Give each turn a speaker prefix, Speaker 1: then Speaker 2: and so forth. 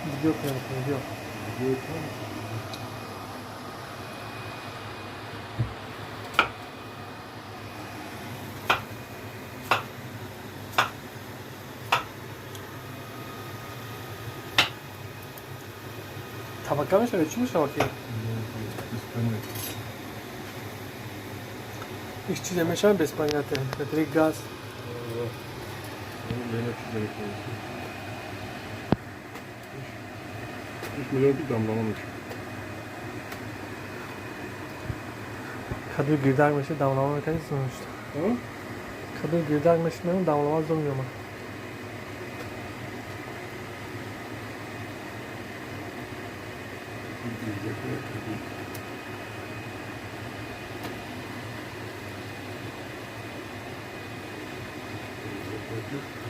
Speaker 1: Видео кунем, видео.
Speaker 2: Видео кунам.
Speaker 1: Табака мешавад, чӣ мешавад ки?
Speaker 2: Без понятия.
Speaker 1: Иш чизе мешавад, без понятия. Метри газ.
Speaker 2: Ну, чизе мешавад. Иш медонам, ки дамлама мешавад.
Speaker 1: Кадуи гирдак мешавад, дамлама мекардӣ, зур мешуд. Кадуи гирдак мешуд, меон дамлама зур меомад.
Speaker 2: Гирдак каду. Гирдак.